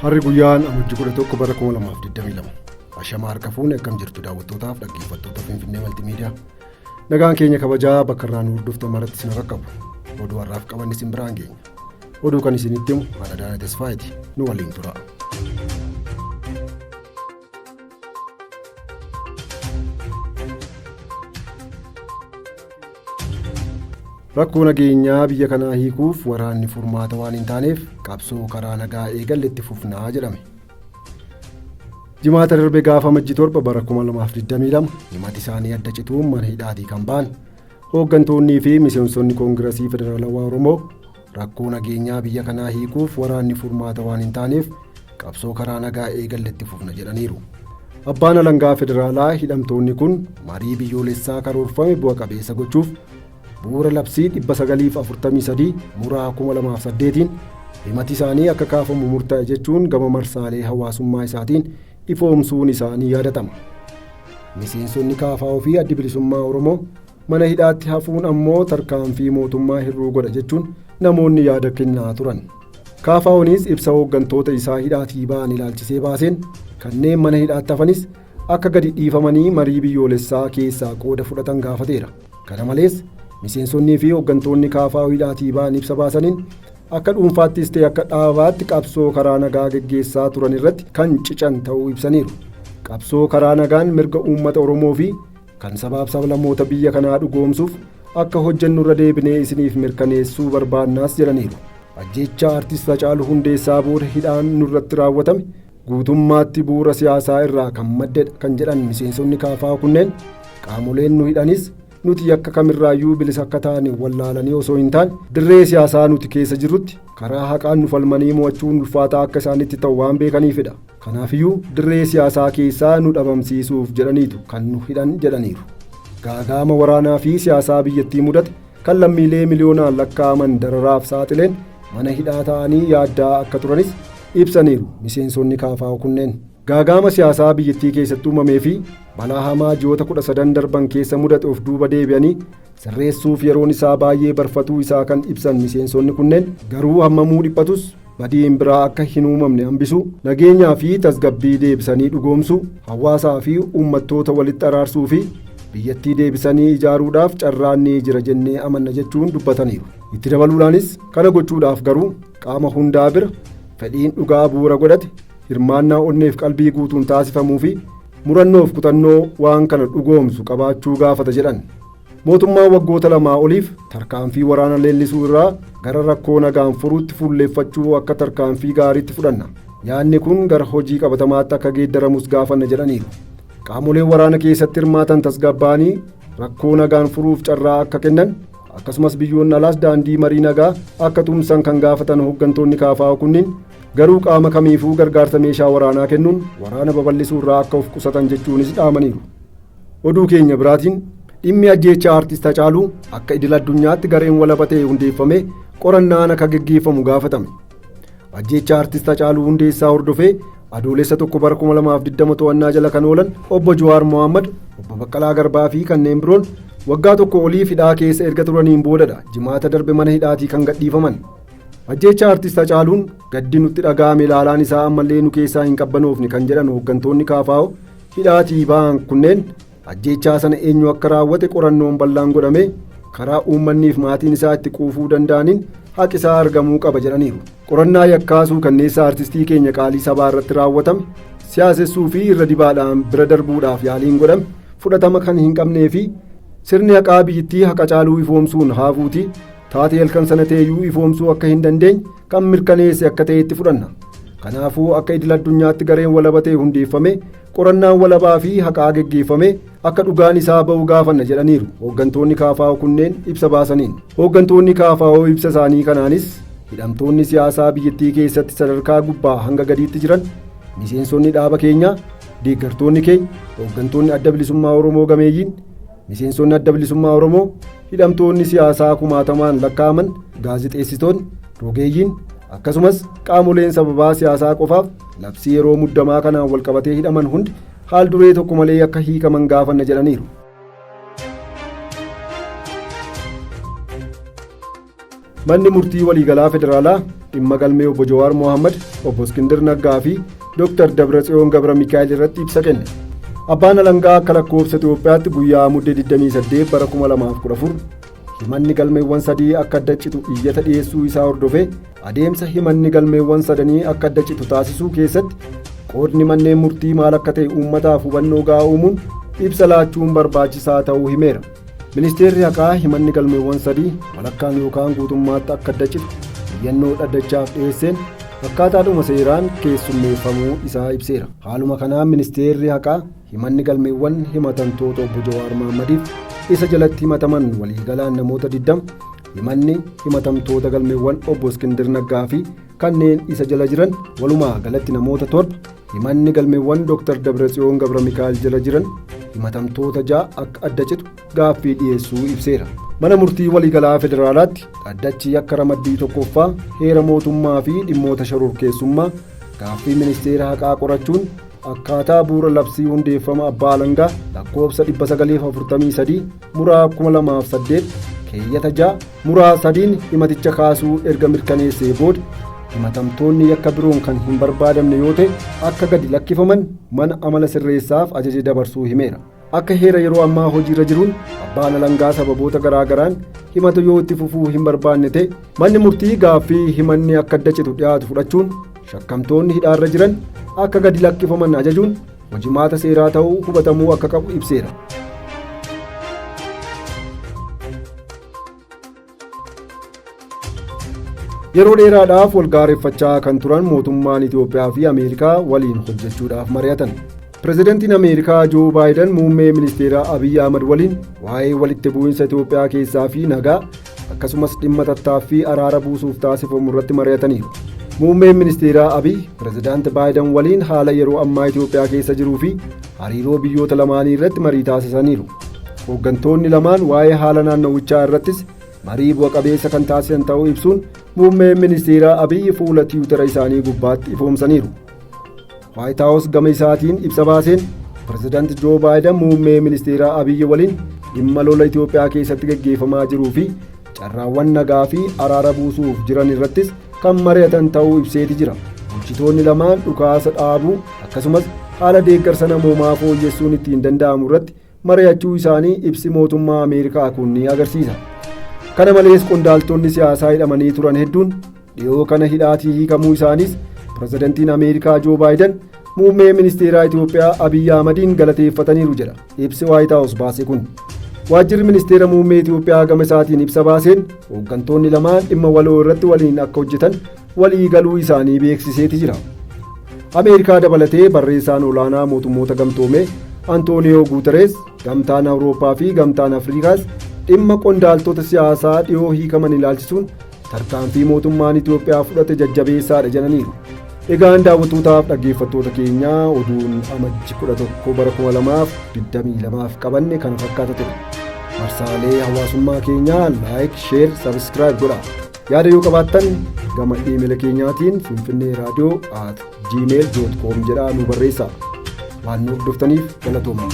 Harri guyyaan Amajjii 11 bara 2022. Ashamaa harka fuune akkam jirtu daawwattootaaf dhaggeeffattoota Finfinnee Maltiimiidiyaa. Nagaan keenya kabajaa bakka irraa nu hordoftan maratti isin qaqqabu. Oduu har'aaf qabanne isin biraan geenya. Oduu kan isinitti himu Ana Daana Tesfaayeeti. Nu waliin tura. Rakkoo nageenyaa biyya kanaa hiikuuf waraanni furmaata waan hin taaneef qabsoo karaa nagaa eegalle itti fufnaa jedhame. Jimaata darbe gaafa Amajjii 7 bara 2022 himati isaanii adda cituun mana hidhaatii kan ba'an hooggantoonnii fi miseensonni Koongirasii Federaalawaa Oromoo rakkoo nageenyaa biyya kanaa hiikuuf waraanni furmaata waan hin taaneef qabsoo karaa nagaa eegalle itti fufna jedhaniiru. Abbaan alangaa federaalaa hidhamtoonni kun marii biyyoolessaa karoorfame bu'a qabeessa gochuuf bu'uura labsii 943 muraa 2008tiin himati isaanii akka kaafamu murtaa'e jechuun gama marsaalee hawaasummaa isaatiin ifoomsuun isaanii yaadatama. Miseensonni KFO fi Addi Bilisummaa Oromoo mana hidhaatti hafuun ammoo tarkaanfii mootummaa hir'uu godha jechuun namoonni yaada kennaa turan. KFOnis ibsa hooggantoota isaa hidhaatii ba'an ilaalchisee baaseen kanneen mana hidhaatti hafanis akka gadi dhiifamanii marii biyyoolessaa keessaa qooda fudhatan gaafateera. Kana malees miseensonnii fi hooggantoonni KFO hidhaatii ba'an ibsa baasaniin akka dhuunfaattis ta'e akka dhaabaatti qabsoo karaa nagaa geggeessaa turan irratti kan cican ta'uu ibsaniiru. Qabsoo karaa nagaan mirga uummata Oromoo fi kan sabaaf sablammoota biyya kanaa dhugoomsuuf akka hojjennu irra deebinee isiniif mirkaneessuu barbaannaas jedhaniiru. Ajjeechaa Artist Hacaaluu Hundeessaa booda hidhaan nurratti raawwatame guutummaatti bu'uura siyaasaa irraa kan maddedha kan jedhan miseensonni KFO kunneen qaamoleen nu hidhanis nuti yakka kamirraayyuu bilisa akka taane wallaalanii osoo hin taane dirree siyaasaa nuti keessa jirrutti karaa haqaan nu falmanii mo'achuun ulfaataa akka isaanitti ta'u waan beekaniifidha. Kanaafiyyuu dirree siyaasaa keessaa nu dhabamsiisuuf jedhaniitu kan nu hidhan jedhaniiru. Gaagaama waraanaa fi siyaasaa biyyattii mudate kan lammiilee miliyoonaan lakkaa'aman dararaaf saaxileen mana hidhaa ta'anii yaaddaa akka turanis ibsaniiru miseensonni KFO kunneen. Gaagaama siyaasaa biyyattii keessatti uumamee fi balaa hamaa ji'oota 13 darban keessa mudate of duuba deebi'anii sirreessuuf yeroon isaa baay'ee barfatuu isaa kan ibsan miseensonni kunneen garuu hammamuu dhiphatus badiin biraa akka hin uumamne hambisuu, nageenyaa fi tasgabbii deebisanii dhugoomsuu, hawaasaa fi uummattoota walitti araarsuu fi biyyattii deebisanii ijaaruudhaaf carraan ni jira jennee amanna jechuun dubbataniiru. Itti dabaluudhaanis kana gochuudhaaf garuu qaama hundaa bira fedhiin dhugaa bu'uura godhate hirmaannaa onneef qalbii guutuun taasifamuu fi murannoof kutannoo waan kana dhugoomsu qabaachuu gaafata jedhan. Mootummaan waggoota lamaa oliif tarkaanfii waraana leellisuu irraa gara rakkoo nagaan furuutti fuulleeffachuu akka tarkaanfii gaariitti fudhanna. Yaadni kun gara hojii qabatamaatti akka geeddaramus gaafanna jedhaniiru. Qaamoleen waraana keessatti hirmaatan tasgabbaa'anii rakkoo nagaan furuuf carraa akka kennan akkasumas biyyoonni alaas daandii marii nagaa akka tumsan kan gaafatan hooggantoonni KFO kunniin garuu qaama kamiifuu gargaarsa meeshaa waraanaa kennuun waraana babal'isuu irraa akka of qusatan jechuunis dhaamaniiru. Oduu keenya biraatiin dhimmi ajjeechaa Artist Hacaaluu akka idil addunyaatti gareen walaba ta'e hundeeffamee qorannaan akka geggeeffamu gaafatame. Ajjeechaa Artist Hacaaluu Hundeessaa hordofee Adoolessa 1 bara 2020 to'annaa jala kan oolan Obbo Jawaar Mohaammed, Obbo Baqqalaa Garbaa fi kanneen biroon waggaa tokko oliif hidhaa keessa erga turaniin boodadha jimaata darbe mana hidhaatii kan gadhiifaman. Ajjeechaa Artist Hacaaluun gaddi nutti dhaga'ame ilaalaan isaa ammallee nu keessaa hin qabbanoofne kan jedhan hooggantoonni KFO hidhaatii ba'an kunneen ajjeechaa sana eenyu akka raawwate qorannoon bal'aan godhamee karaa uummanniif maatiin isaa itti quufuu danda'aniin haqi isaa argamuu qaba jedhaniiru. Qorannaa yakkaa suukanneessaa artistii keenya qaalii sabaa irratti raawwatame siyaasessuu fi irra dibaadhaan bira darbuudhaaf yaaliin godhame fudhatama kan hin qabnee fi sirni haqaa biyyittii haqa caaluu ifoomsuun haafuutii taatee halkan sana ta'eyyuu ifoomsuu akka hin dandeenye kan mirkaneesse akka ta'etti fudhanna. Kanaafuu akka idil addunyaatti gareen walaba ta'e hundeeffame qorannaan walabaa fi haqaa geggeeffame akka dhugaan isaa ba'u gaafanna jedhaniiru hooggantoonni KFO kunneen ibsa baasaniin. Hooggantoonni KFO ibsa isaanii kanaanis hidhamtoonni siyaasaa biyyattii keessatti sadarkaa gubbaa hanga gadiitti jiran miseensonni dhaaba keenyaa, deeggartoonni keenya, hooggantoonni Adda Bilisummaa Oromoo gameeyyiin, miseensonni Adda Bilisummaa Oromoo, hidhamtoonni siyaasaa kumaatamaan lakkaa'aman, gaazexeessitoonni, rogeeyyiin akkasumas qaamoleen sababaa siyaasaa qofaaf labsii yeroo muddamaa kanaan walqabatee hidhaman hundi haal duree tokko malee akka hiikaman gaafanna jedhaniiru. Manni murtii waliigalaa federaalaa dhimma galmee obbo Jawaar Mohaammed, obbo Iskindir Naggaa fi Dr. Dabratsiyoon Gabra Mikaa'el irratti ibsa kenne. Abbaan alangaa akka lakkoofsa Itoophiyaatti guyyaa Muddee 28 bara 2014 himanni galmeewwan sadii akka adda citu iyyata dhiyeessuu isaa hordofee, adeemsa himanni galmeewwan sadanii akka adda citu taasisuu keessatti qoodni manneen murtii maal akka ta'e uummataaf hubannoo gahaa uumuun ibsa laachuun barbaachisaa ta'uu himeera. Ministeerri Haqaa himanni galmeewwan sadii walakkaan yookaan guutummaatti akka adda citu iyyannoo dhaddachaaf dhiyeesseen akkaataadhuma seeraan keessummeeffamuu isaa ibseera. Haaluma kanaan Ministeerri Haqaa himanni galmeewwan himatamtoota obbo Jawaar Mahaammadiif isa jalatti himataman waliigalaan namoota 20, himanni himatamtoota galmeewwan obbo Iskindir Naggaa fi kanneen isa jala jiran walumaa galatti namoota 7, himanni galmeewwan Dr. Dabratsiyoon Gabra Mikaa'el jala jiran himatamtoota 6 akka adda citu gaaffii dhiyeessuu ibseera. Mana murtii waliigalaa federaalaatti dhaddachi yakka ramaddii tokkoffaa heera mootummaa fi dhimmoota shororkeessummaa gaaffii ministeera haqaa qorachuun akkaataa bu'uura labsii hundeeffama abbaa alangaa lakkoofsa 943 muraa 2008 keeyyata 6 muraa 3n himaticha kaasuu erga mirkaneessee booda, himatamtoonni yakka biroon kan hin barbaadamne yoo ta'e akka gadi lakkifaman mana amala sirreessaaf ajaja dabarsuu himeera. Akka heera yeroo ammaa hojiirra jiruun, abbaan alangaa sababoota garaa garaan himata yoo itti fufuu hin barbaanne ta'e, manni murtii gaaffii himanni akka adda citu dhiyaatu fudhachuun shakkamtoonni hidhaarra jiran akka gadi lakkifaman ajajuun hojimaata seeraa ta'uu hubatamuu akka qabu ibseera. Yeroo dheeraadhaaf wal gaareffachaa kan turan mootummaan Itoophiyaa fi Ameerikaa waliin hojjechuudhaaf mari'atan. Pirezidantiin Ameerikaa Joo Baayiden muummee ministeeraa Abiyyi Ahmad waliin waa'ee walitti bu'insa Itoophiyaa keessaa fi nagaa, akkasumas dhimma tattaaffii araara buusuuf taasifamu irratti mari'ataniiru. Muummeen ministeeraa Abiyyi pirezidaanti Baayiden waliin haala yeroo ammaa Itoophiyaa keessa jiruu fi hariiroo biyyoota lamaanii irratti marii taasisaniiru. Hooggantoonni lamaan waa'ee haala naannawichaa irrattis marii bu'a qabeessa kan taasisan ta'uu ibsuun muummeen ministeeraa Abiyyi fuula Tiwutara isaanii gubbaatti ifoomsaniiru. Waayit Haawus gama isaatiin ibsa baaseen, pirezidaanti Joo Baayiden muummee ministeeraa Abiyyi waliin dhimma lola Itoophiyaa keessatti gaggeeffamaa jiruu fi carraawwan nagaa fi araara buusuuf jiran irrattis kan mari'atan ta'uu ibseeti jira. Bulchitoonni lamaan dhukaasa dhaabuu, akkasumas haala deeggarsa namoomaa fooyyessuun ittiin danda'amu irratti mari'achuu isaanii ibsi mootummaa Ameerikaa kun ni agarsiisa. Kana malees, qondaaltonni siyaasaa hidhamanii turan hedduun dhiyoo kana hidhaatii hiikamuu isaaniis pirezidantiin Ameerikaa Joo Baayiden muummee ministeeraa Itoophiyaa Abiyyi Ahmadiin galateeffataniiru jedha ibsi Waayit Haawus baase kun. Waajjirri ministeera muummee Itoophiyaa gama isaatiin ibsa baaseen, hooggantoonni lamaan dhimma waloo irratti waliin akka hojjetan walii galuu isaanii beeksiseeti jira. Ameerikaa dabalatee barreessaan olaanaa mootummoota gamtoomee Antooniyoo Guuterees, gamtaan Awurooppaa fi gamtaan Afriikaas dhimma qondaaltota siyaasaa dhiyoo hiikaman ilaalchisuun tarkaanfii mootummaan Itoophiyaa fudhate jajjabeessaadha jedhaniiru. Egaan daawwattootaaf dhaggeeffattoota keenyaa, oduun Amajji 11 bara 2022 qabanne kana fakkaata ture. Marsaalee hawaasummaa keenyaa like, share, subscribe godha. Yaada yoo qabaattan gama iimeela keenyaatiin finfinneeradio@gmail.com jedhaa nu barreessa. Waan nu hordoftaniif galatooma.